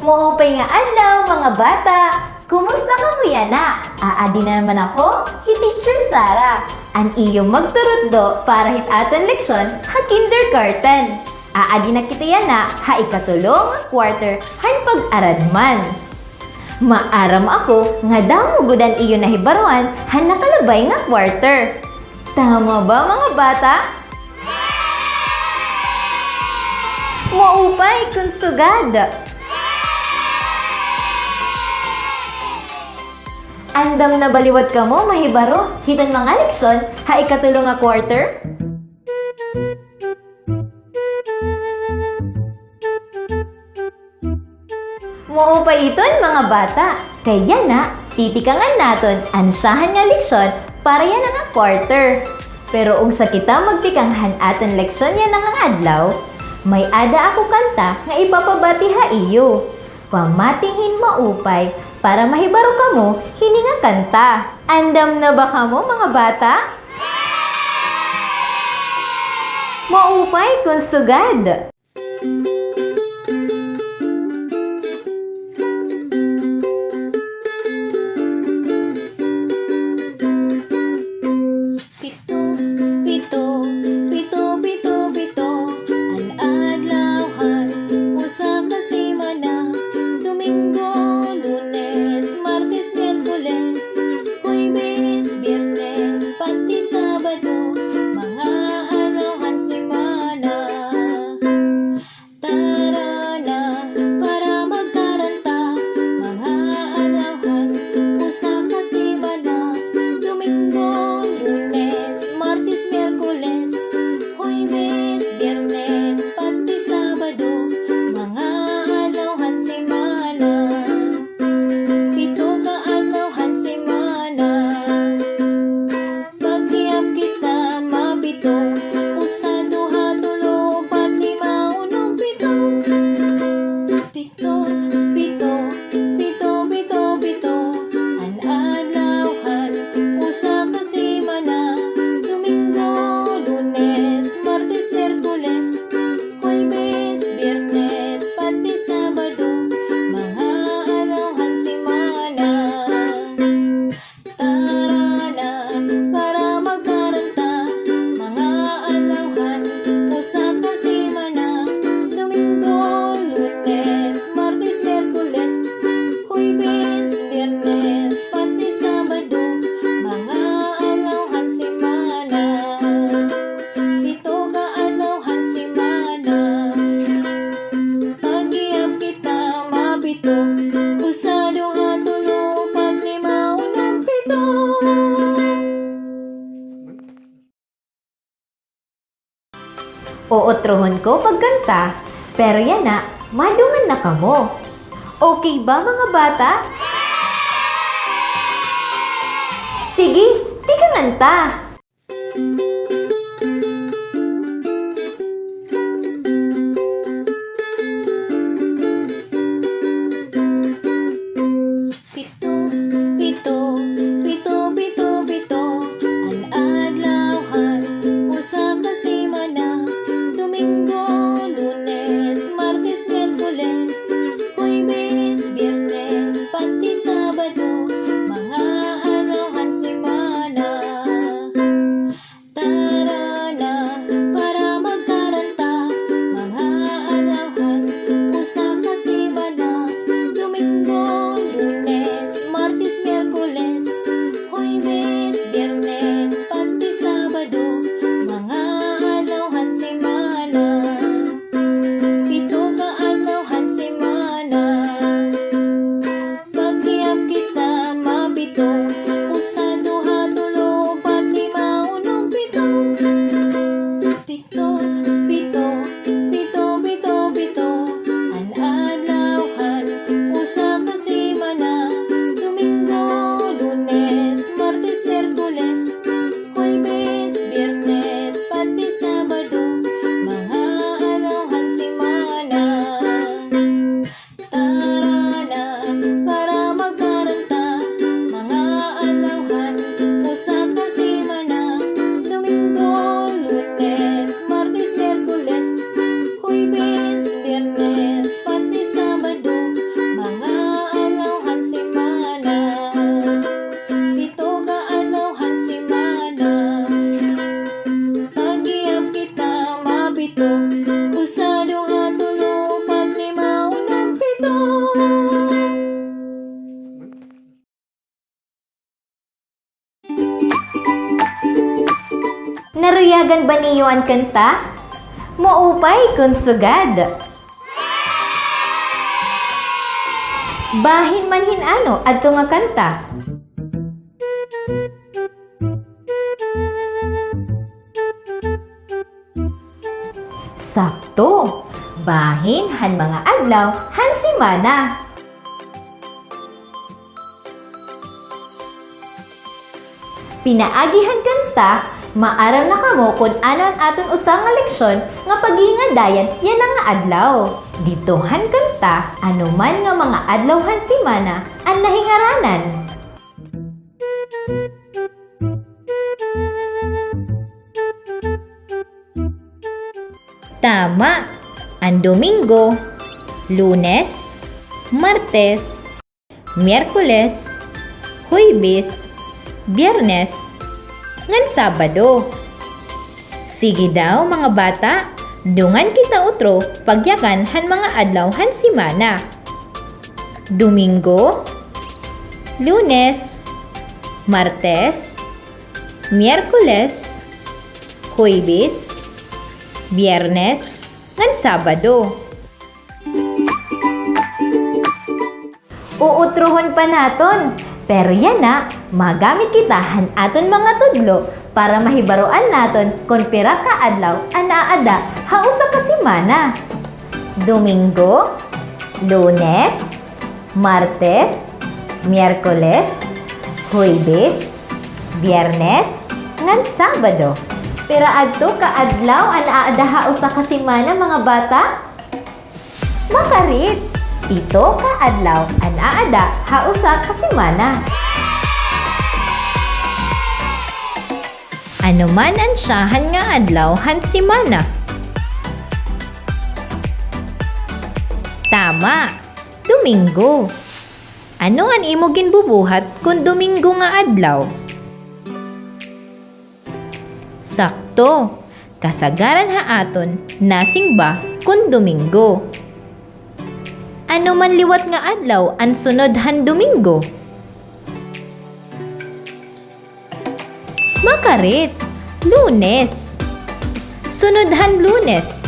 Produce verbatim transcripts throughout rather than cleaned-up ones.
Maupay nga adlaw, mga bata! Kumusta kamo yana? Aadi na naman ako, hi Teacher Sara, an iyo magturutdo para hit aton leksyon ha kindergarten. Aadi na kita yana ha ikatulo nga quarter han pag-aradman. Maaram ako nga damo gud an iyo nahibaroan han nakalabay nga quarter. Tama ba, mga bata? Maupay kon sugad! Andam na ba liwat kamo mahibaro hiton mga leksyon ha ikatulo nga quarter? Maupay iton, mga bata. Kay yana, titikangan naton an syahan nga leksyon para yana nga quarter. Pero ugsa kita magtikang han aton leksyon yana nga adlaw, may-ada ako kanta nga ipapabati ha iyo. Pamati hin maupay para mahibaro kamo hini nga kanta. Andam na ba kamo, mga bata? Maupay kon sugad! Pito, pito, pito, pito, pito, an adlaw han usa ka semana. Domingo, Lunes, Martes, Miyerkules, Huwebes, Biyernes, pati Sabado, mga adlaw han semana. Tara na, para magkaran ta, mga adlaw han usa ka semana. Domingo, Lunes, Martes, Miyerkules, Huwebes, Biyernes, pati Sabado, mga adlaw han semana. Pito ka adlaw han semana. Pagkiyap kita mapito. Usa, duha, tulo, upat, lima, unom, pito. Pito, pito, pito, pito, pito. An adlaw han usa ka semana. Domingo, Lunes, Martes, Miyerkules, Huwebes, Biyernes, pati Sabado, mga adlaw han semana. Tara na, para magkaran ta, mga adlaw han usa ka semana. Domingo, Lunes, Martes, Miyerkules, Huwebes, Biyernes, pati Sabado, mga adlaw han semana. Pito ka adlaw han semana. Pagkiyap kita mapito. Usa, duha, tulo, upat, lima, unom, pito. Uutrohon ko pagkanta, pero yana, madungan na kamo. Okay ba, mga bata? Sige, tikangan ta! Pito, pito, pito, pito, pito, an adlaw han usa ka semana. Domingo, Lunes, Martes, Miyerkules, Huwebes, Biyernes, pati Sabado, mga adlaw han semana. Tara na, para magkaran ta, mga adlaw han usa ka semana. Domingo, Lunes, Martes, Miyerkules, Huwebes, Biyernes, pati Sabado, mga adlaw han semana. Pito ka adlaw han semana. Pagkiyap kita mapito. Usa, duha, tulo, upat, lima, unom, pito. Pito, pito, pito, pito, pito. An adlaw han usa ka semana. Domingo, Lunes, Martes, Miyerkules, Huwebes, Biyernes, pati Sabado, mga adlaw han semana. Tara na, para magkaran ta, mga Naruyagan ba niyo an kanta? Maupay kon sugad. Bahin man hin ano adto nga kanta? Sakto! Bahin han mga adlaw han semana. Pinaagi han kanta, maaram na kamo kon ano an aton usa nga leksyon nga paghingadayan yana nga adlaw. Didto han kanta, ano man nga mga adlaw han semana an nahingaranan. Tama! An Domingo, Lunes, Martes, Miyerkules, Huwebes, Biyernes, ngan Sabado. Sige daw, mga bata, dungan kita utro pagyakan han mga adlaw han semana. Domingo, Lunes, Martes, Miyerkules, Huwebes, Biyernes, ngan Sabado. Uutrohon pa naton, pero yana, magamit kita han aton mga tudlo para mahibaroan naton kon pira ka adlaw an aada ha usa ka semana. Domingo, Lunes, Martes, Miyerkules, Huwebes, Biyernes, ngan Sabado. Pira adto ka adlaw an aada ha usa ka semana, mga bata? Makarit! Pito ka adlaw an aada ha usa ka semana. Ano man an syahan nga adlaw han semana? Tama! Domingo. Ano an imo ginbubuhat kon Domingo nga adlaw? Sakto. Kasagaran ha aton nasingba kon Domingo. Ano man liwat nga adlaw an sunod han Domingo? Makarit! Lunes. Sunod han Lunes.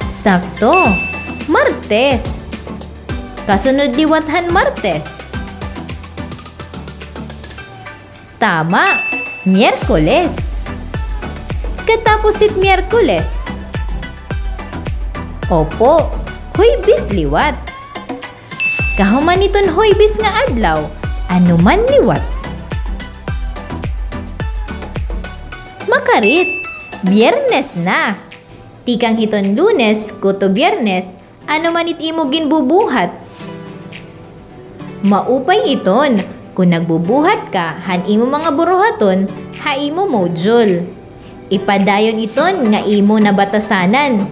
Sakto. Martes. Kasunod liwat han Martes. Tama. Miyerkules. Katapos hit Miyerkules. Opo. Huwebes liwat. Kahuman hiton Huwebes nga adlaw, ano man liwat? Makarit, Biyernes na. Tikang hiton Lunes kuto Biyernes, ano man it imo ginbubuhat? Maupay iton kon nagbubuhat ka han imo mga buruhaton ha imo module. Ipadayon iton nga imo nabatasanan.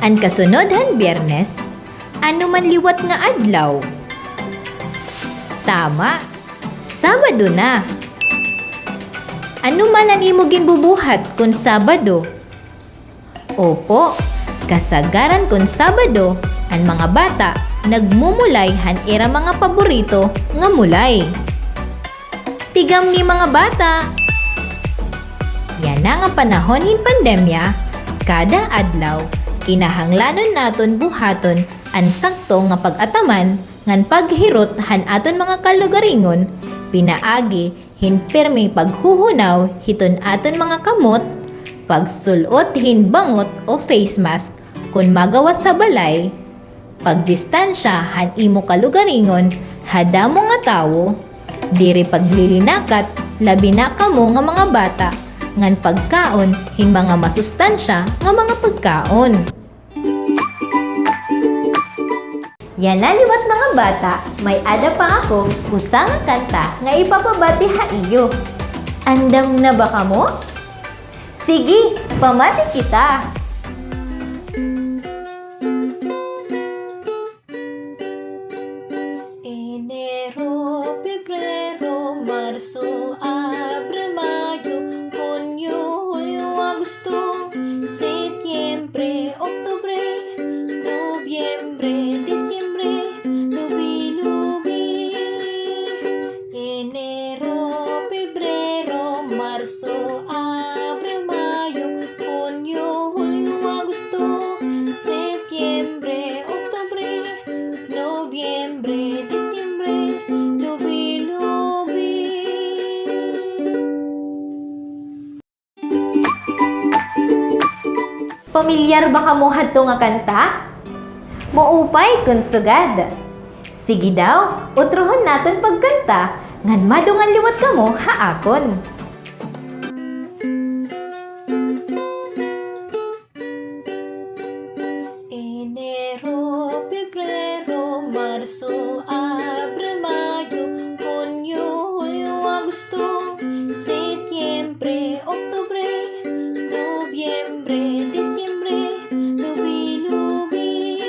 An kasunod han Biyernes, ano man liwat nga adlaw? Tama, Sabado na. Ano man an imo ginbubuhat kon Sabado? Opo, kasagaran kon Sabado, an mga bata nagmumulay han ira mga paborito nga mulay. Tigamni, mga bata! Yana nga panahon hin pandemya, kada adlaw, kinahanglanon naton buhaton an sakto nga pag-ataman ngan paghirot han aton mga kalugaringon, pinaagi hin pirmeng paghuhunaw hiton aton mga kamot, pagsul-ot hin bangot o face mask kon magawas ha balay, pagdistansya han imo kalugaringon ha damo nga tawo, diri paglilinakat, labi na kamo nga mga bata, ngan pagkaon hin mga masustansya nga mga pagkaon. Yana liwat, mga bata, may-ada pa ako usa nga kanta nga ipapabati ha iyo. Andam na ba kamo? Sige, pamati kita! Enero, Pebrero, Marso, Abril, Mayo, Hunyo, Hulyo, Agosto, Setyembre, Oktubre, Nobyembre, Disyembre, lubi-lubi. Enero, Nobyembre, Disyembre, lubi-lubi. Pamilyar ba kamo hadto nga kanta? Maupay kon sugad. Sige daw, utrohon naton pagkanta ngan madungan liwat kamo ha akon. Enero, Pebrero, Marso, Abril, Mayo, Hunyo, Hulyo, Agosto, Setyembre, Oktubre, Nobyembre, Disyembre, lubi-lubi.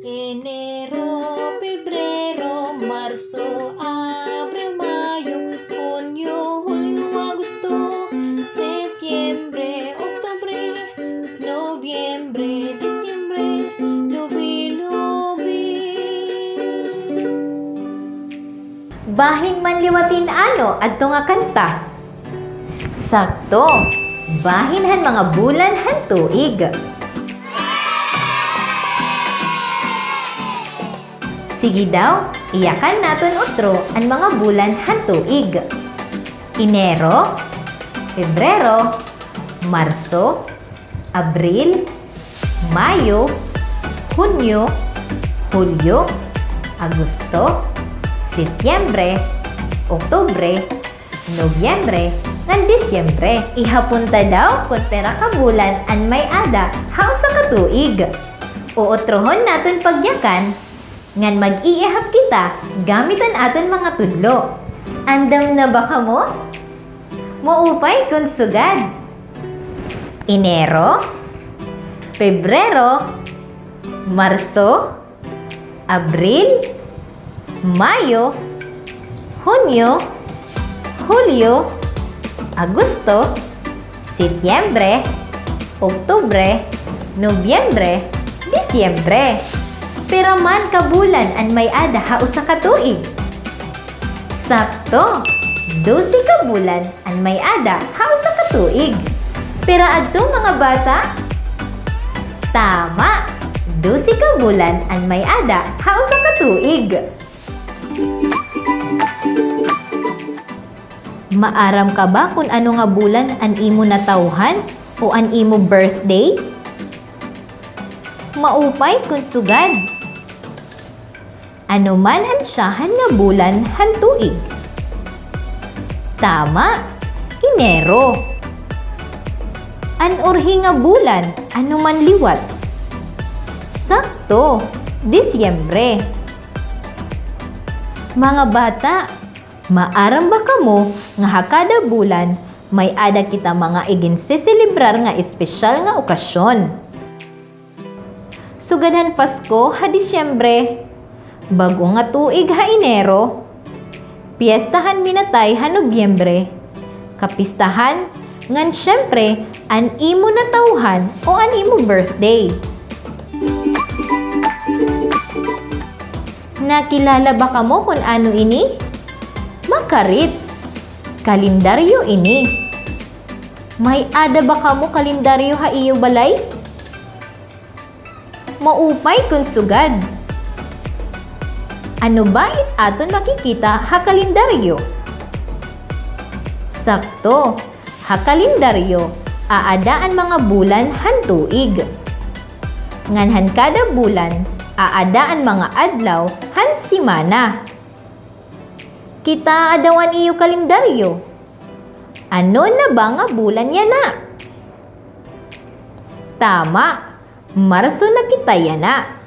Enero, Pebrero, Marso, Abril, Mayo, Hunyo, Hulyo, Agosto, Setyembre, Oktubre, Nobyembre, Disyembre, lubi-lubi. Bahin man liwat hin ano adto nga kanta? Sakto. Bahin han mga bulan han tuig. Sige daw, iyakan naton utro an mga bulan han tuig. Enero, Pebrero, Marso, Abril, Mayo, Hunyo, Hulyo, Agosto, Setyembre, Oktubre, Nobyembre, ngan Disyembre. Ihapon ta daw kon pira ka bulan an may-ada ha usa ka tuig. Utrohon naton pagyakan, ngan mag-iihap kita gamit an aton mga tudlo. Andam na ba kamo? Maupay kon sugad. Enero, Pebrero, Marso, Abril, Mayo, Hunyo, Hulyo, Agosto, Setyembre, Oktubre, Nobyembre, Disyembre. Pira man ka bulan an may-ada ha usa ka tuig? Sakto! Dose ka bulan an may-ada ha usa ka tuig. Pira adto, mga bata? Tama! Dose ka bulan an may-ada ha usa ka tuig. Maaram ka ba kon ano nga bulan an imo natawhan o an imo birthday? Maupay kon sugad. Ano man an syahan nga bulan han tuig? Tama, Enero. An urhi nga bulan, ano man liwat? Sakto, Disyembre. Mga bata, maaram ba kamo nga ha kada bulan may-ada kita mga iginseselebrar nga espesyal nga okasyon? Sugad han Pasko ha Disyembre, bag-o nga tuig ha Enero, piyesta han minatay ha Nobyembre, kapistahan, ngan syempre, an imo natawhan o an imo birthday. Nakilala ba kamo kon ano ini? Makarit. Kalendaryo ini. May-ada ba kamo kalendaryo ha iyo balay? Maupay kon sugad. Ano ba it aton makikita ha kalendaryo? Sakto, ha kalendaryo, aada an mga bulan han tuig. Ngan han kada bulan, aada an mga adlaw han semana. Kitaa daw an iyo kalendaryo. Ano na ba nga bulan yana? Tama, Marso na kita yana.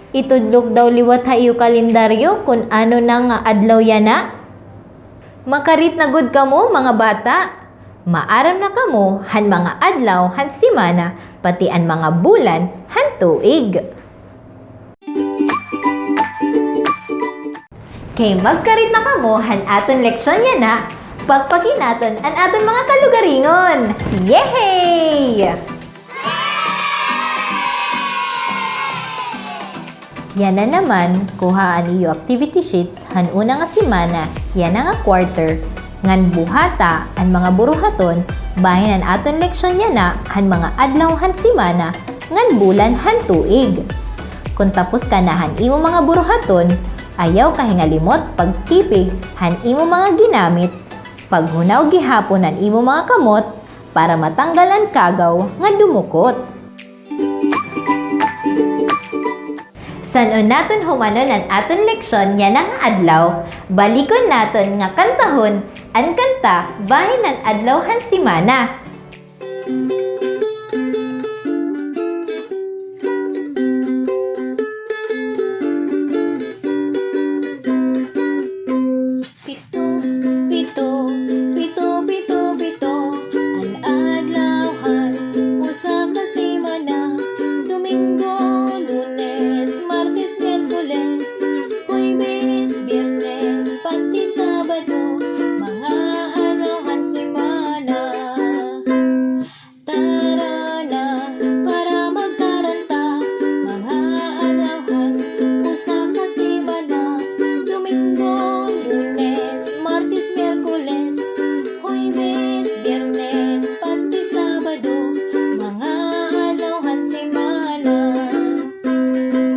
Itudlok daw liwat ha iyo kalendaryo kon ano na nga adlaw yana. Makarit na gud kamo, mga bata. Maaram na kamo han mga adlaw han semana, pati an mga bulan han tuig. Kay magkarit na kamo han aton leksyon yana, pakpaki naton an aton mga kalugaringon! Yehey! Yana naman, kuhaa an iyo activity sheets han una nga semana yana nga quarter, ngan buhata an mga buruhaton bahin an aton leksyon yana han mga adlaw han semana ngan bulan han tuig. Kon tapos ka na han imo mga buruhaton, ayaw kahingalimot pagtipig han imo mga ginamit, paghunaw gihapon han imo mga kamot para matanggal an kagaw nga dumukot. San-o naton humanon an aton leksyon yana nga adlaw, balikon naton nga kantahon an kanta bahin han adlaw han semana. Pito, pito, pito, pito, pito, an adlaw han usa ka semana, Domingo, Lunes, Martes, Miyerkules, Huwebes, Biyernes, pati Sabado, mga adlaw han semana. Tara na, para magkaran ta, mga adlaw han usa ka semana, Domingo, Lunes, Martes, Miyerkules, Huwebes, Biyernes, pati Sabado, mga adlaw han semana.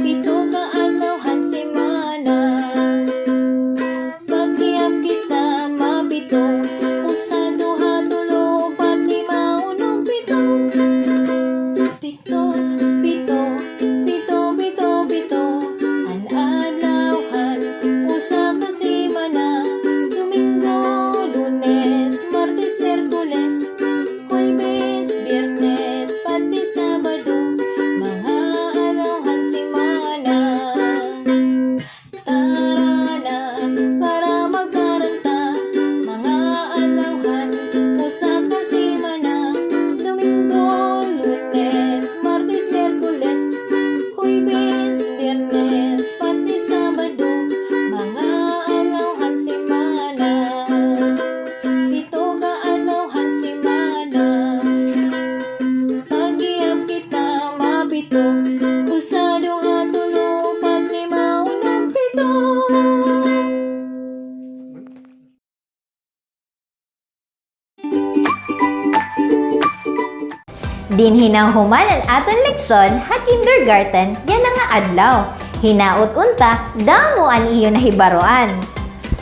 Pito ka adlaw han semana. Maghiyap kita mapito. Usa, duha, tulo, upat, lima, unom, pito. Pito, pito, pito, pito, pito. An adlaw han usa ka semana. Domingo, Lunes, Martes, Miyerkules, Huwebes, Biyernes, pati Sabado, mga adlaw han semana. Tara na, para magkaran ta, mga adlaw han usa ka semana, Domingo, Lunes, Martes, Miyerkules, Huwebes, Biyernes, pati Sabado, mga adlaw han semana. Pito ka adlaw han semana. Maghiyap kita mapito. Usa, duha, tulo, upat, lima, unom, pito. Dinhi na human an aton leksyon ha kindergarten yana nga adlaw. Hinaot unta damo an iyo nahibaroan.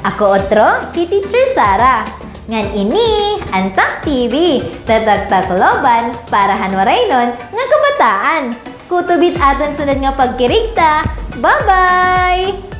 Ako utro hi Teacher Sara. Ngan ini an Tak T V, Tatak Tacloban para han Waraynon nga kabataan. Kutob it aton sunod nga pagkirigta. Bye-bye!